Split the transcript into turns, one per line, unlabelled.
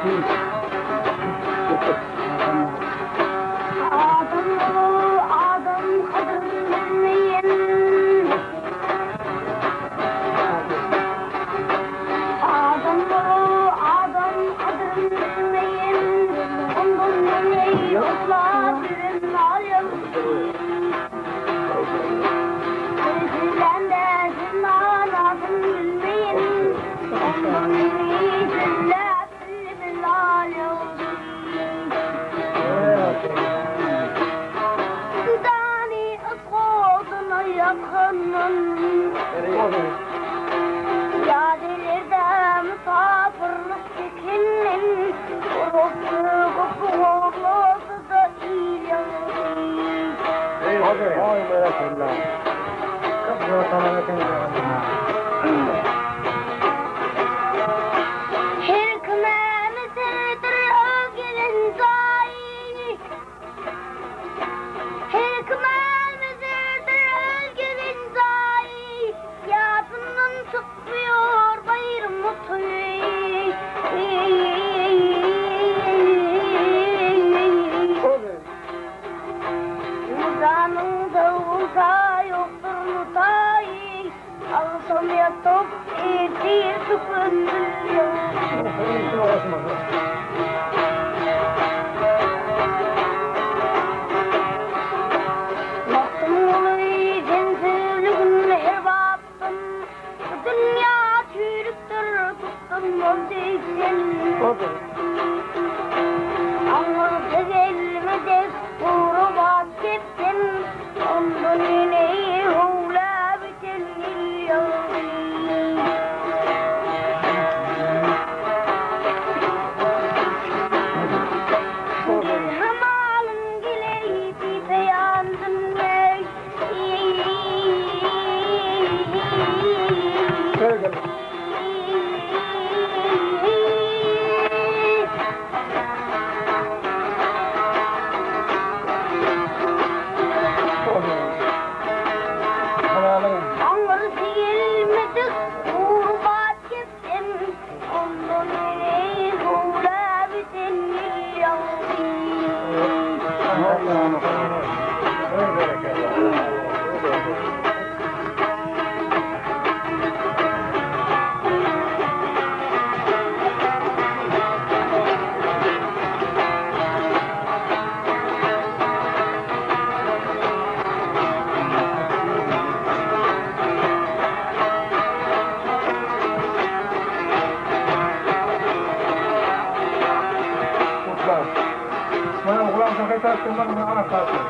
Adam ogul adam gadryn bilmeýen. Adam ogul adam gadryn bilmeýen. Ondan neneý otlap ýören alýansy. Sözlände söz manasyn bilmeýen. Ondan neneý sözläp bilmez alýansy. Dani ysgoduna ýakynyn. Ýat illerde mysapyrlyk çekenin. Urupdy gopurlasa-da il ýagşy. Her kime misildir öz gelen jaýy. Her kime misildir öz gelen jaýy. Ýadyndan çykmýar baýram toýy. Janyňda bolsa ýokdur mutaýy. Agşam ýatyp, ertir tüken bilýän. Magtymguly, sen sözlügin her bapdan, Bu dünýä çüýrükdir, tutdurmaz diýsen. Aňyrsy gelmejek gury bat kepden, Ondan eneý howla biten il ýagdy. Gel hamalym geleý bipeýan dünýä. Aňyrsy gelmedik gurbat gepden, Ondan eneý howla biten il ýagdy.
Mana oglan şahay tartdyrmak, mana anak tartdyr.